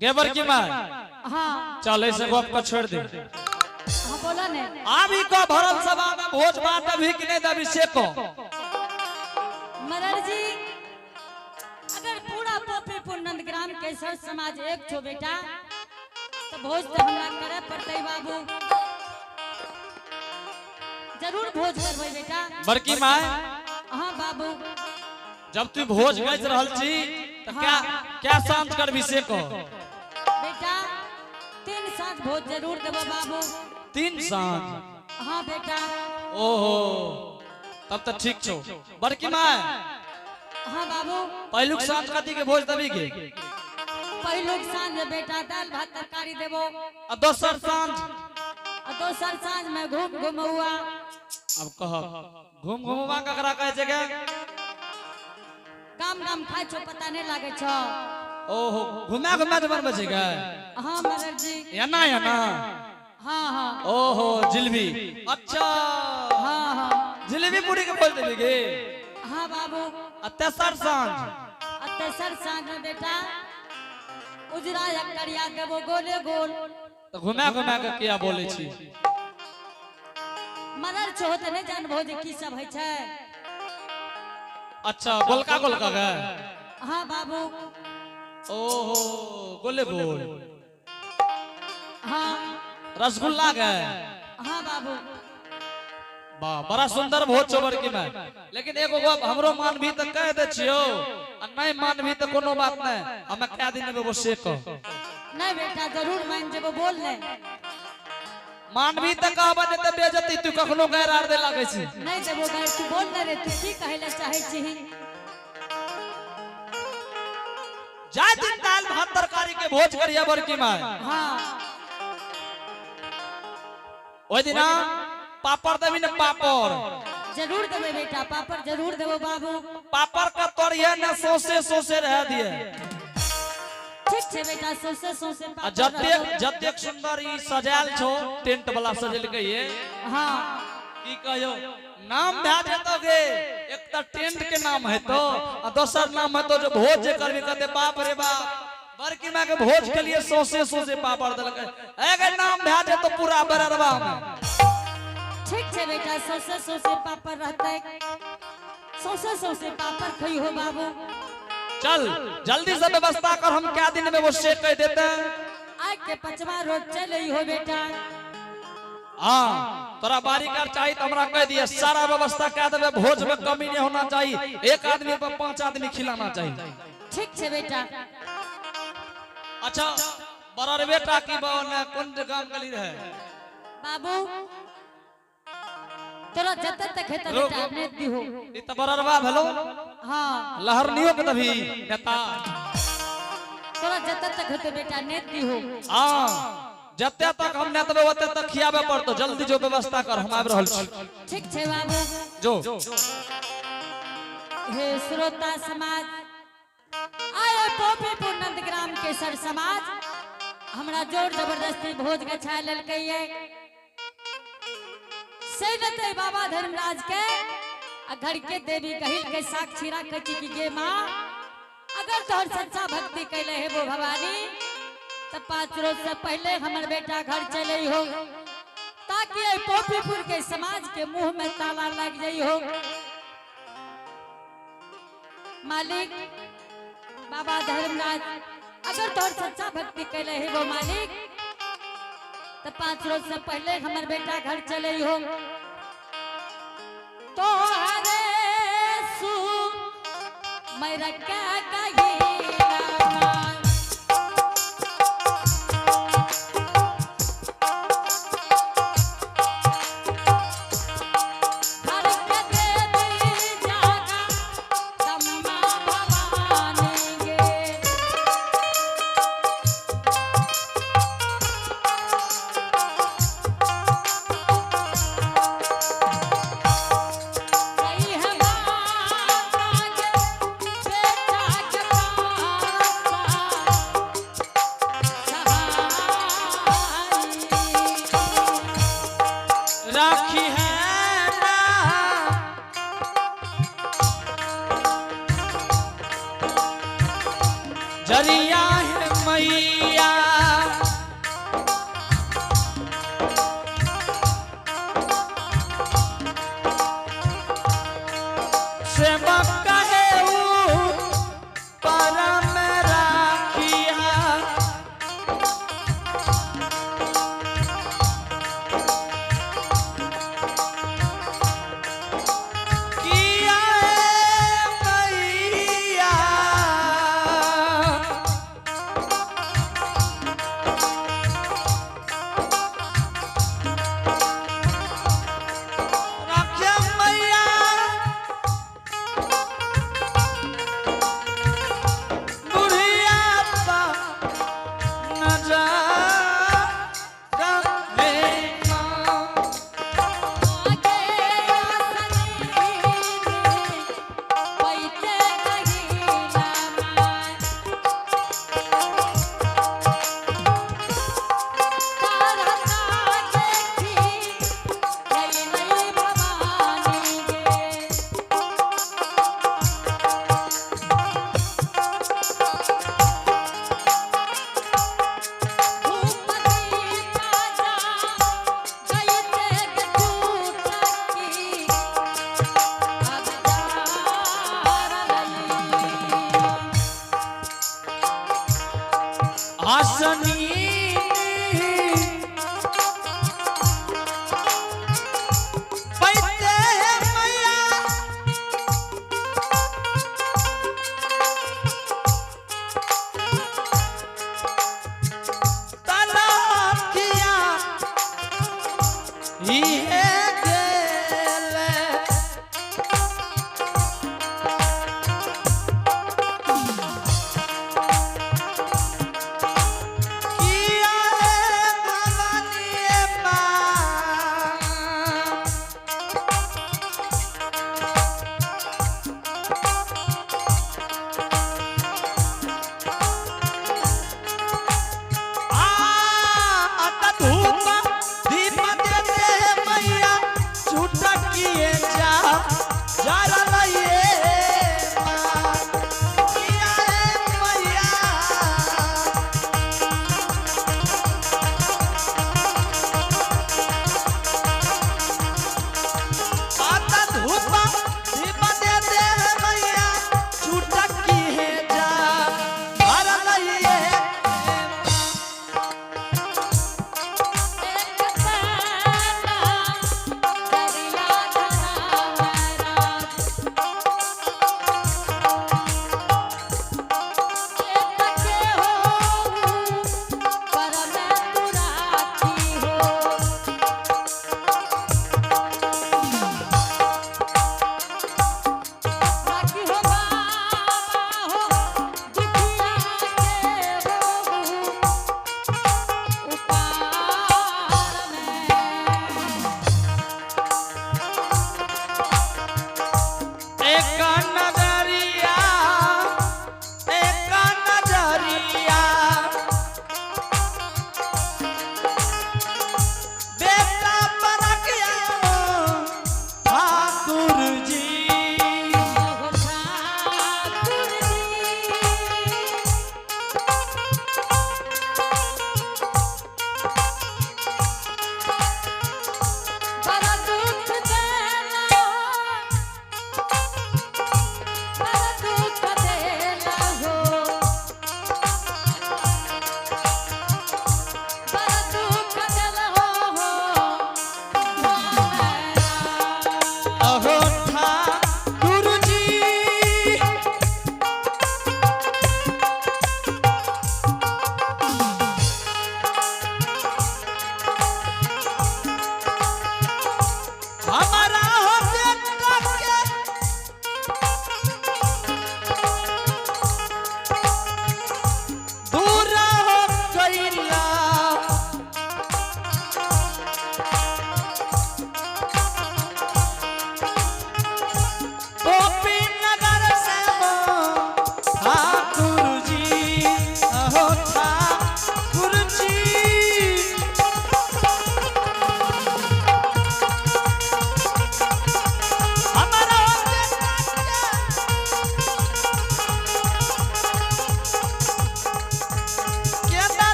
गे बड़की माय। हाँ। चल ऐसे गप का छोड़ दे। हाँ, बोला ने। आबी को भरल सभा में भोज भात अभी कि नहीं दबी से को। मरर जी, अगर पूरा पोपीपुर नंदग्राम के सर समाज एक छो बेटा, तो भोज तो हमरा करे पड़ते बाबू। जरूर भोज करबै बेटा। बड़की माय। हाँ बाबू। जब तू भोज गच रहल छी तो क्या क्या सांझ करबी से को? बेटा 3 साँझ भोज जरूर देबो बाबू। 3 साँझ? हाँ बेटा। ओहो, तब तो ठीक छो। बड़की माय। हाँ बाबू। पहिलुक साँझ कथी के भोज देबी गे? पहिलुक साँझ बेटा दाल भात तरकारी देबो। आ दोसर साँझ? आ दोसर साँझ में घूम घुमौआ। अब कह, घूम घुमौआ ककरा कहै छै गे? काम काम खाइ छो, पता नहीं लागे छो। ओहो, घुमा घुमा के बनबै छै गे? हाँ मगर जी। एना एना? हाँ हाँ। ओहो, जिलेबी। अच्छा। हाँ हाँ। जिलेबी पूरी के भोज देबी गे? हाँ बाबू। आ तेसर साँझ? आ तेसर साँझ में बेटा उजरा या करिया देबो गोले गोल। तो घुमा घुमा के किया बोलै छी? मरल छो तऽ नहीं जानबो जे की सब होइ छै। अच्छा, गोलका गोलका गे? हाँ बाबू। ओहो, गोले गोल। हाँ। रसगुल्ला गे? हाँ बाबू। वाह, बड़ा सुंदर भोज छौ बड़की माय। लेकिन एगो गप हमरो मानभी तऽ कह दे छियौ, आ नहीं मानभी तऽ कोनो बात नहीं, हमे कह दिन देबो से कह। नहीं बेटा, जरूर मान जेबो, बोल ले। मानभी तऽ कहबे नहीं तऽ बेइज्जती तू कखनो गैर आर दे लागै छी। नहीं देबो गैर, तू बोल ले रे, तू की कहै ले चाहै छी? जाय दिन दाल भात तरकारी के भोज करिया बड़की माय। हाँ। ओहि दिना पापड़ देबी ने पापड़? जरूर देबे बेटा, पापड़ जरूर देबो बाबू। पापड़ का तोड़िए ने सौसे सौसे रह दिए। ठीक छै बेटा, सौसे सौसे आ पापड़ जतेक रहतौ। जतेक सुंदर ई सजायल छौ, टेंट वाला सजेलकै ये। हाँ। की कहियो, नाम भए जेतो गे। एक तऽ टेंट के नाम हेतो आ दोसर नाम हेतो जो भोज जे करबी, कहते बाप रे बाप, बड़की माय के भोज के लिए सौसे सौसे पापड़ देलकै। एगे नाम भए जेतो पूरा बररवा में। ठीक छै बेटा, सौसे सौसे पापड़ रहतै, सौसे सौसे पापड़ खइहो बाबू। चल जल्दी से व्यवस्था कर, हम क्या दिन में वो से कह देते हैं। आज के पचवा रोज चल हो बेटा। हाँ, तोरा बारी कार चाहिए तो हमरा कह दिया, सारा व्यवस्था कह देबे। भोज में कमी नहीं होना चाहिए, एक आदमी पर 5 आदमी खिलाना चाहिए। ठीक छै बेटा। अच्छा, बरर बेटा की बहन कोन गाम गली रहे? बाबू, तोरा जते तक हेतै रुक। बेटा ने दिहो। ई त बररवा भेलो। हाँ। लहरनियो के तभी नेता। तोरा जते तक हेतै बेटा ने दिहो। हाँ, जते तक हम नेतबे ओते तक खियाबे पड़तो। जल्दी जो व्यवस्था कर, हम आबि रहल छी। ठीक छै बाबू। जो। हे श्रोता समाज, आए पोपीपुर नंदग्राम के सर समाज हमरा जोर जबरदस्ती भोज गछा लेलकै ये। से नते बाबा धर्मराज के आ घर के देवी कहिल के साक्षी राखै छी कि गे माँ, अगर तोहर सच्चा भक्ति कैले हेबो भवानी, त 5 रोज से पहले हमर बेटा घर चले हो, ताकि एहि पोपीपुर के समाज के मुंह में ताला लग जाइ हो। मालिक बाबा धर्मराज, अगर तोहर सच्चा भक्ति कैले हेबो मालिक, त 5 रोज से पहले हमर बेटा घर चले हो। तोहरे सु मेरा क्या कही। घर के देवी जागा दम्मा भवानी गे। कही है माता गे बेटा। किया है मैया। सेवक कहे ऊ परम राखिया। किया है मैया। राखिया मैया बुढ़िया पा नजर रहे माँ। आगे आसनी पैते गहिला मां। तारा देखी जय भवानी गे। भूपति राजा गईते गचूटकी अवतार लई। आसनी पैते है मैया। तलाकिया इहे गेले। किया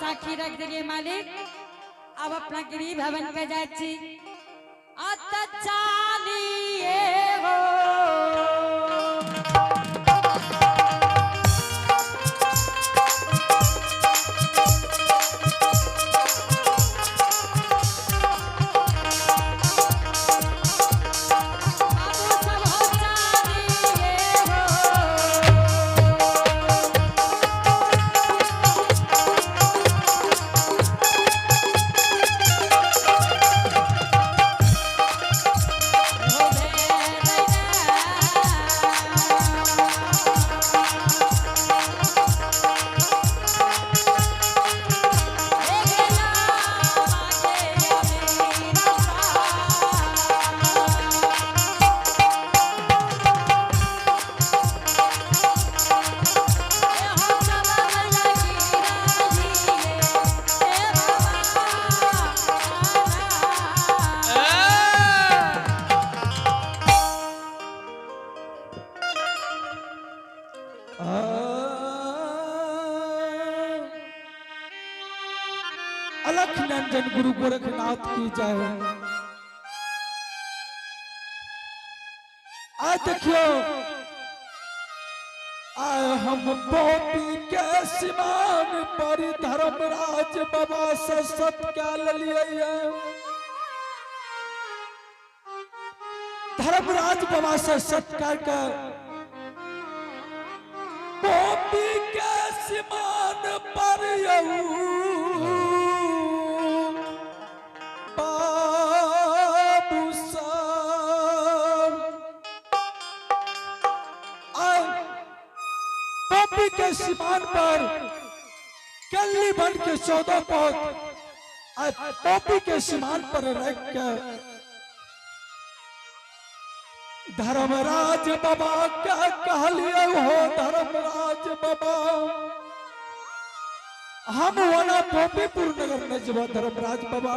साखी रख दिलिए मालिक। अब अपना गृह भवन के जाय छी। अत चालिए हो बाबू सब हो चालिए हो। हो अलख निरंजन गुरु गोरखनाथ की जय। आज देखियो आए हम पोपी के सीमान पर धर्मराज बाबा से सत्कार लिए। धर्मराज बाबा से सत्कार कर पोपी के सीमान पर बाबू साहब आए पोपी के सीमान पर कल्ली बन के 14 पौध आए पोपी के सीमान पर रख के धर्मराज बाबा क्या कहलिए हो धर्मराज बाबा हम वाला पोपीपुर नगर में जब धर्मराज बाबा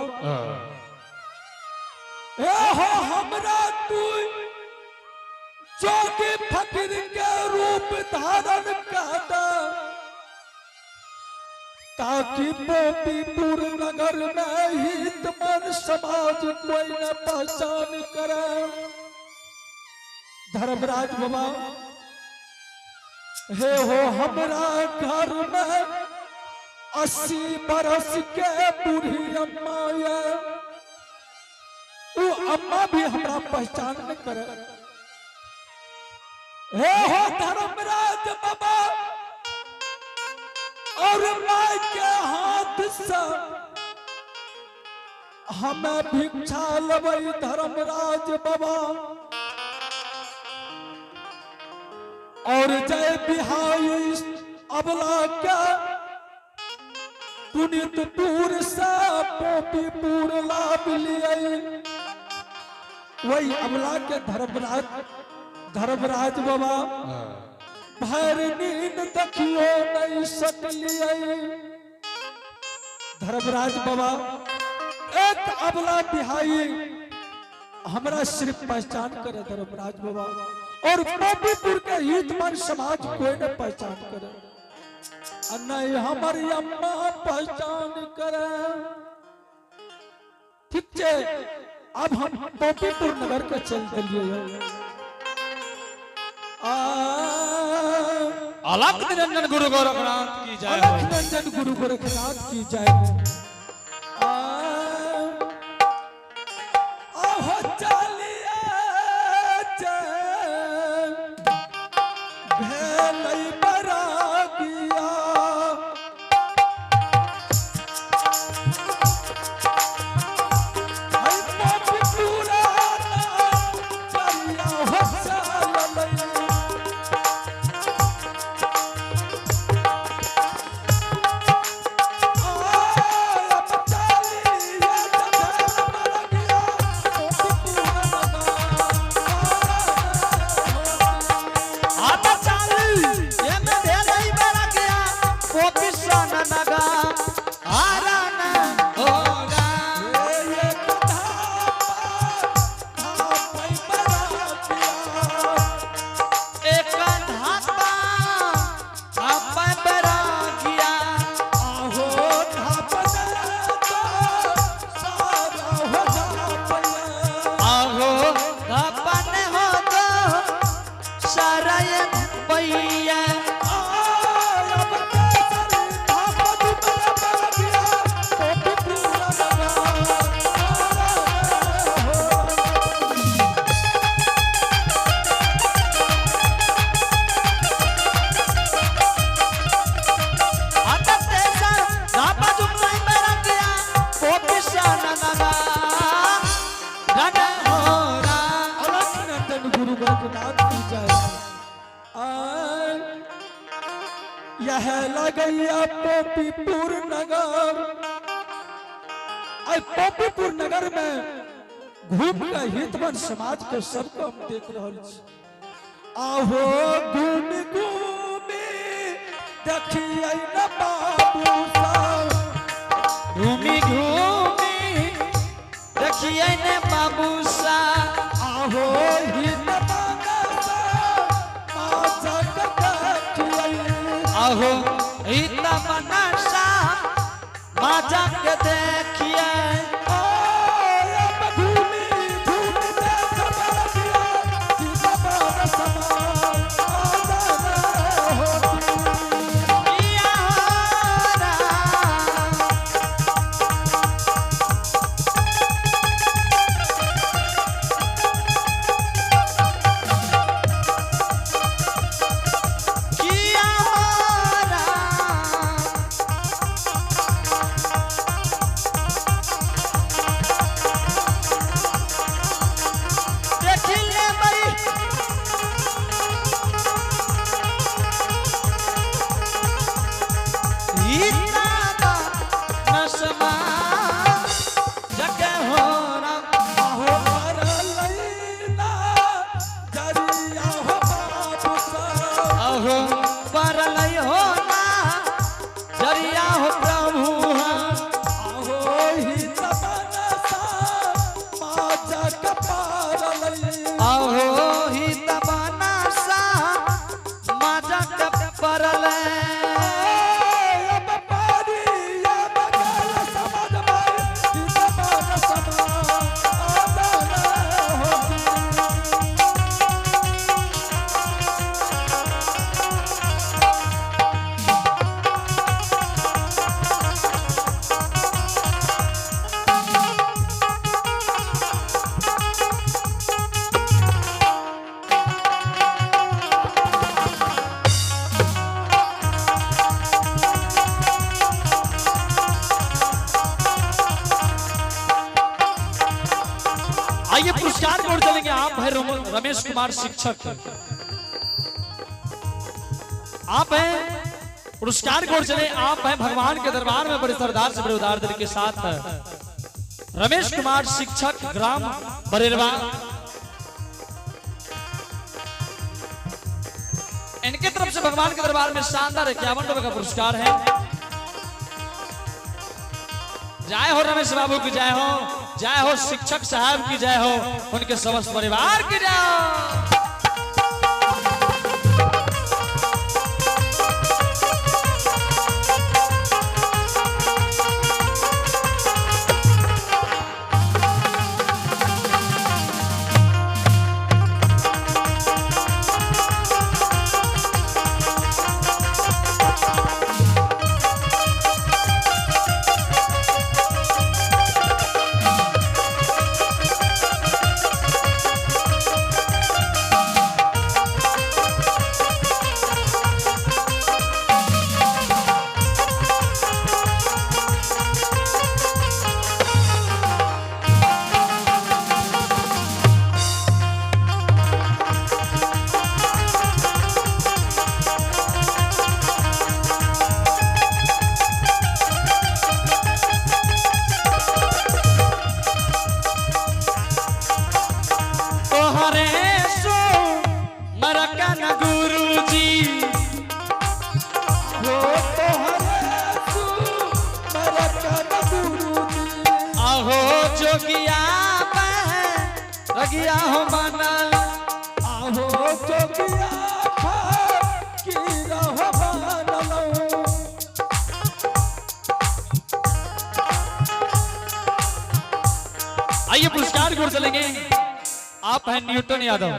ए हो हमरा तू जोगी फकीर के रूप धारण कर दे ताकि पोपीपुर नगर में हित मन समाज कोई न पहचान करे। धर्मराज बाबा हे हो हमरा घर में 80 बरस के बूढ़ी अम्मा ये वो अम्मा भी हमरा पहचान न करे। हे हो धर्मराज बाबा और माई के हाथ से हमें भिक्षा लबई धर्मराज बाबा और जय बिहाई अबला के पुनितपुर से पोपीपुर लाभ लिए। वही अबला के धर्मराज धर्मराज बाबा भर नींद देखियो नहीं सकलिए। धर्मराज बाबा एक अबला बिहाई हमरा सिर्फ पहचान करे धर्मराज बाबा और पोपीपुर के हित मन समाज कोई न पहचान करे नहीं हमारी अम्मा पहचान करे। ठीक छे अब हम पोपीपुर नगर के चल दिलिए। अलख निरंजन गुरु गोरखनाथ की जय। अलख निरंजन गुरु गोरखनाथ की जय। आहो चलिए जय भेलै बरागिया। है पोपीपुरा चलिया हो चललै। आय कहे लगैया पोपीपुर नगर। आई पोपीपुर नगर में घूम के हितवन समाज के सबको हम देख रहल छी। आहो घूम घूमी देखिए न बाबू साहब, घूमी घूमी देखिए ने बाबू सा, आहो हितवन समाज के देखिए, आहो हितवन समाज के देखिए। आइए पुरस्कार को चलेंगे आप भाई रमेश कुमार शिक्षक, आप हैं पुरस्कार को चले, आप हैं भगवान के दरबार में बड़े सरदार से बड़े उदार दिल के साथ रमेश कुमार शिक्षक ग्राम बरेरवा, इनके तरफ से भगवान के दरबार में शानदार 51 रुपए का पुरस्कार है। जय हो रमेश बाबू की जय हो, जय हो शिक्षक साहब की जय हो, उनके समस्त परिवार की जय हो। जोगिया रगिया हो बनल, आहो जोगिया फकीर हो बनल। आइए पुरस्कार की ओर चलेंगे। आप हैं न्यूटन यादव।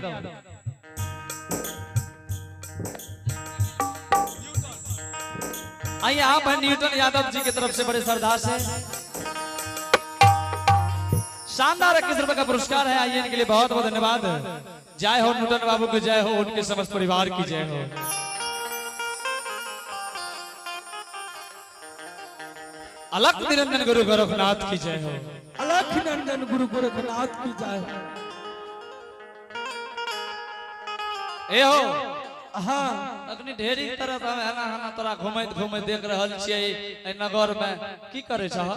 आइए आप हैं न्यूटन यादव जी की तरफ से बड़े श्रद्धा से शानदार 21 रुपए का पुरस्कार है। आइए इनके लिए बहुत बहुत धन्यवाद। जय हो न्यूटन बाबू की जय हो, उनके समस्त परिवार की जय हो। अलख निरंजन गुरु गोरखनाथ की जय हो। अलख निरंजन गुरु गोरखनाथ की जय हो। ए हो हाँ। अखनी ढेरी तरह से हम एना एना तोरा घुमैत घुमैत देख रहल छियै एहि नगर में, की करै छह?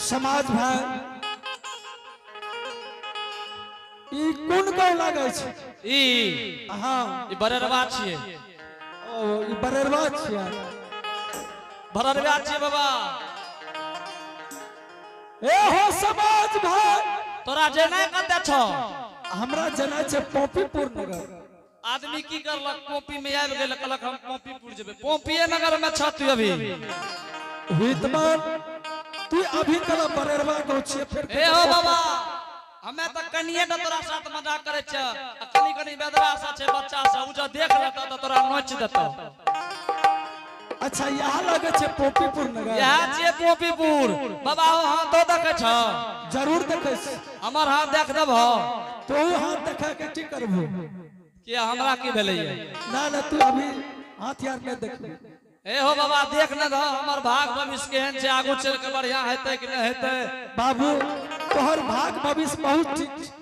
समाज भाई, ई कोन गाँव लागै छै? ई? हाँ। ई बररवा छियै। ओ, ई बरेरवा छियै? बररवा छियै बाबा। ए हो समाज भाई, तोरा जेनाइ कतऽ छौ? हमरा जेना छै पोपीपुर नगर। आदमी की करलक, पोपी में आबि गेल, कहलक हम पोपीपुर जेबै। पोपीए नगर में छह तू अभी। हितमान, तू अभी कला बरेरवा गाँव छियै फिर? ए हो बाबा, हमे तऽ कनिये टा तोरा साथ मजाक करै छियै आ कनि कनि बेदरा सा छै बच्चा सा, उ जब देख लेतौ तऽ तोरा नोच देतौ। अच्छा, यहाँ लगे छै पोपीपुर नगर? इएह छियै पोपीपुर बाबा। हो, हाथो देखै छौ? जरूर देखै छी। हमर हाथ देख देबहो? तू हाथ देखा के की करबो? कि हमरा की भेलैया? ना ना, तू अभी हाथ यार नहीं देखबी। ए हो बाबा, देख न दह हमर भाग भविष्य केहन छै, आगू चल के बढ़िया हेतै कि नहि हेतै। बाबू, तोहर भाग भविष्य बहुत ठीक छै।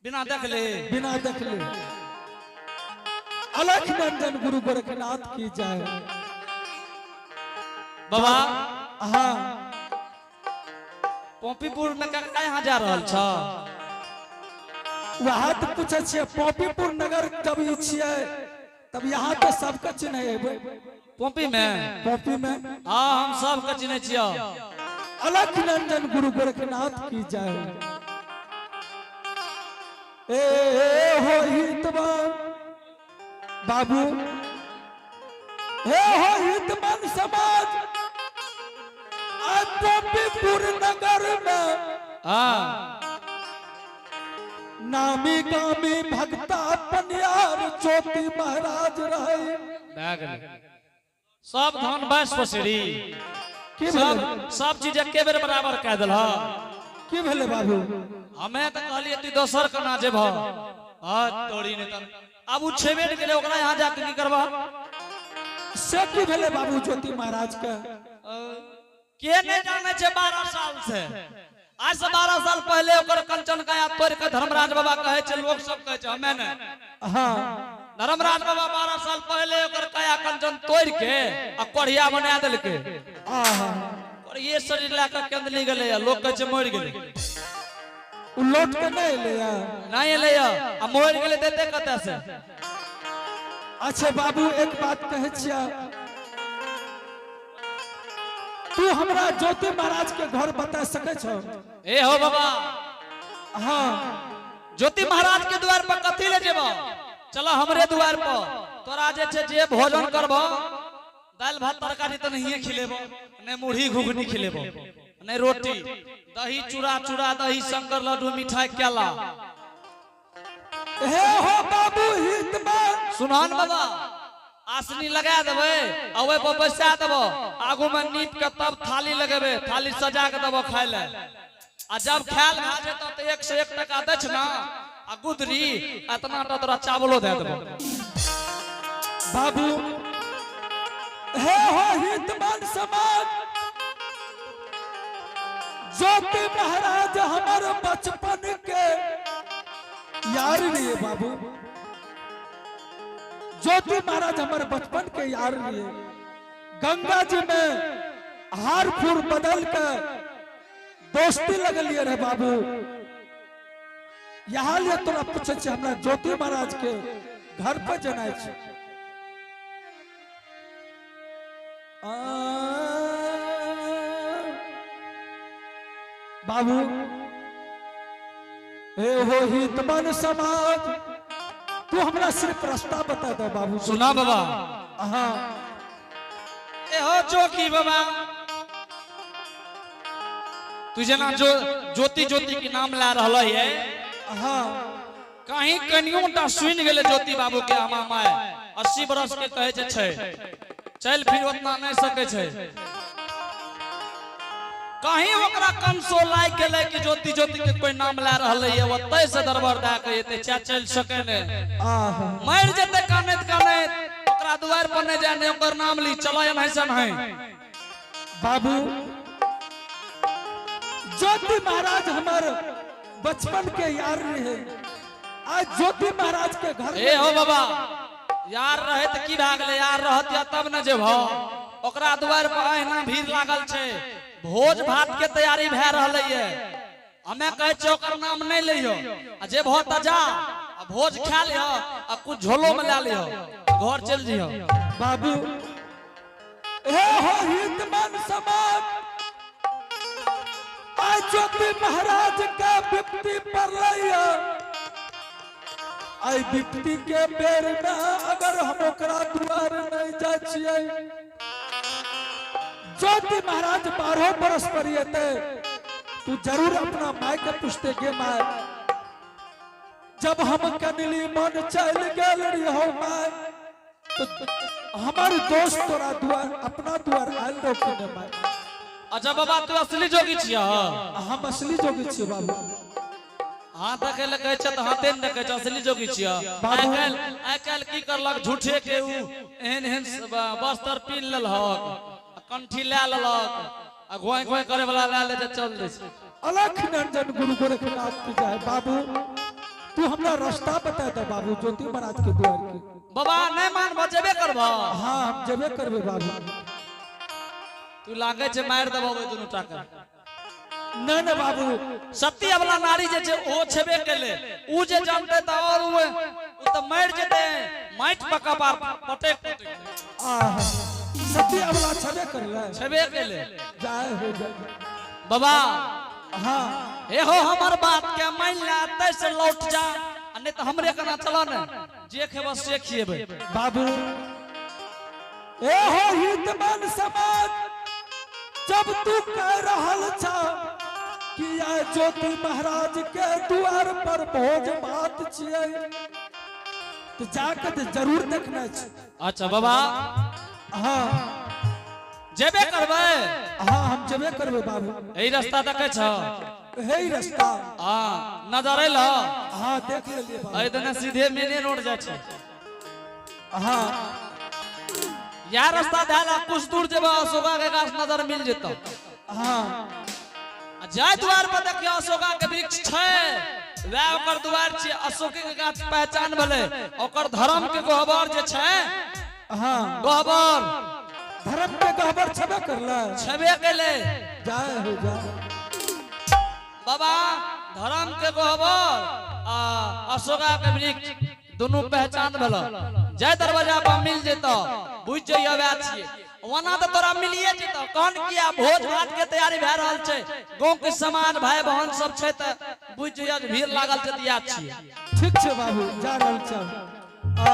बिना देखले? बिना देखले। अलख नंदन गुरु गोरखनाथ की जय। बाबा। हाँ। पोपीपुर में ककरा यहाँ जा रहल छ? वहाँ तो पूछे छियै, पोपीपुर नगर जब ई छियै तब यहाँ तो सबके चिन्ह हेबै। पोपी में? पोपी में। हाँ, हम सबके चिन्है छियै। अलख नंदन गुरु गोरखनाथ की जय। ए हो हितमान बाबू, हे हो हितमान समाज, आज पोपीपुर नगर में नामी गामी भक्ता पनियार ज्योति महाराज रहे। भए गेलै, सब धान 22 पसेरी। की सब भेलै? सब चीज एके बेर बराबर कह देलह। की भेलै बाबू? हमे तऽ कहलियै तू दोसर केना जेबह, हाँ तोरी नहि तऽ आब उ छेबे ने गेलै, ओकरा यहाँ जाके की करबह? से की भेलै बाबू ज्योति महाराज के? के नहीं जाने छै, 12 साल से, आज से 12 साल पहले ओकर कंचन काया तोड़ के धर्मराज बाबा कहै छै, लोग सब कहै छै, हमे ने। धर्मराज बाबा 12 साल पहले ओकर काया कंचन तोड़ के आ कोढ़िया बना देलकै। आहा। और ये शरीर लए कऽ केंदली गेलै, लोग कहै छै मरि गेलै। उ लौट के नहीं एलै या? नहीं एलै आ मरि गेलै देते कतऽ से? अच्छा बाबू, एक बात कहै छियै, तू हमरा ज्योति महाराज के घर बता सकै छौ? ए हो बाबा। हाँ। ज्योति महाराज के द्वार पर कथी ले जेबह? चलो हमरे द्वार पर, तोरा जे छै जे भोजन करबह, दालि भात तरकारी तऽ नहिए खिलेबो, नहि मुरही घुघनी खिलेबो, नहि रोटी, दही चूड़ा, चूड़ा दही, शंकर लड्डू, मिठाई, केला। हे हो बाबू हितमान। सुनहन बाबा, आसनी लगा देबै आ ओहि पर बैसा देबो, आगू में नीप के तब थाली लगेबै, थाली सजा के देबो खाय ले आ जब खायल भए जेतौ तऽ 101 टका दै छ ना आ गुदरी एतना टा तोरा चावलो दे देबो। बाबू, हे हो हितमान समाज, ज्योति महाराज हमार बचपन के यार लिए। बाबू, ज्योति महाराज हमारे बचपन के यार लिए। गंगा जी में हार फूर बदल के दोस्ती लगलिए रे बाबू। यहाँ लिए तोरा पूछे छियै, हमरा ज्योति महाराज के घर पर जेनाइ छै। आ, बाबू, हे हो हितमान समाज, तू हमरा सिर्फ रास्ता बता दे बाबू। सुना बाबा। हाँ। एहो चौकी बाबा, तू जेना जो ज्योति ज्योति के नाम ला रहल है, कहीं कनियो टा सुनि गेलै ज्योति बाबू के, आमा माय 80 बरस के कहै छै, छै चल फिर उतना नहीं सकै छै, कहीं ओकरा कंसो लागि गेलै कि ज्योति ज्योति के कोई नाम ला रहल है, ओतै से दरबार दए के एतै, चाहे चलि सकै ने, आहा। मरि जेतै कानैत कानैत, ओकरा दुआरि पर नहि जाय, नहि ओकर नाम ली, चलो एनाहि से नहीं। बाबू, ज्योति महाराज हमार बचपन के यार रहे। आज ज्योति महाराज के घर ए हो बाबा, यार रहे त की भए गेलै, यार रहत या तब न जेबह। ओकरा दुआर पर अहिना भीड़ लागल छै, भोज भात के तैयारी भए रहलै ये। हमे कहै छियै ओकर नाम नहि लइहो, आ जेबह त जा, आ भोज खा लिह आ कुछ झोलो में लए लिह, घर चलि जइह। बाबू हे हो हितमान समाज, आज ज्योति महाराज के विपत्ति पड़लै ये। आई विपत्ति के बेर में अगर हम ओकरा दुआर नहीं जाइ छियै, ज्योति महाराज 12 बरस पर एतै, तू जरूर अपना माय के पूछते गे my, जब हम कनली मन चल गेल रहो my, तो हमार दोस्त तोरा दुआर अपना दुआर आयल रहो कि नहीं my? अच्छा बाबा, तू असली जोगी छियै? हम असली जोगी छियै बाबू। हाथ देखै लए कहै छै तऽ हाथे ने देखै छै, असली जोगी छियै। बाबू। आइ काल्हि की करलक झूठे के, उ एहन एहन बस्तर पीन लेलहक, आ कंठी लए लेलक, आ घोइ घोइ करे वाला लए लै छै, चल दै छै। अलख निरंजन गुरु गोरखनाथ की जय। बाबू तू हमरा रास्ता बता दे बाबू ज्योति महाराज के द्वार के। बाबा नहीं मानबह, जेबे करबह? हाँ हम जेबे करबे बाबू। तू लागै छै मारि देबह ओहि दुनू टा के। नहीं नहीं बाबू, सती अबला नारी जे छै ओ छेबे केले, उ जे जानते त और उ त मरि जेतै, माटि पका पार पटक पटक। आहा, सती अबला छेबे करले, छेबे केले। जाय हो जाय बाबा। हाँ हे हो हमर बात के मान ले, एतै से लौट जा, आ नहीं त हमरे कना चल ने, जे खेबह से खिएबै। बाबू ए हो हितमान समाज, जब तू कह रहल छा कि आय ज्योति महाराज के द्वार पर भोज भात छियै, तो जाके तो जरूर देखना छै। अच्छा बाबा। हाँ जेबे करबै? हाँ हम जेबे करबै बाबू। एहि रास्ता देखै छह? हे रास्ता। हाँ नजर एल? हाँ देख लेलियै बाबू। एहि दने सीधे मेने रोड जाइ छै। हाँ यह रास्ता धैल आ कुछ दूर जेबह अशोका के गाछ नजर मिल जेतौ। हाँ आ जाय द्वार पर देखियो अशोका के वृक्ष छै, वएह ओकर द्वार छियै। अशोके के गाछ पहचान भेलै, ओकर धर्म के गहबर जे छै। हाँ गहबर धर्म के गहबर छेबे करले, छेबे केलै। जाय हो जाय बाबा धर्म के गहबर आ अशोका के वृक्ष दुनू पहचान भेल। जय दरवाजा पर मिल जेतौ, बुझ जइयो वएह छियै। ओना तऽ तोरा मिलिए जेतौ, कहन किया भोज भात के तैयारी भए रहल छै, गाँव के समाज भाई बहन सब छै, तऽ बुझ जइयो जे भीड़ लागल छै तऽ इएह छियै। ठीक छै बाबू, जा रहल छौ। आ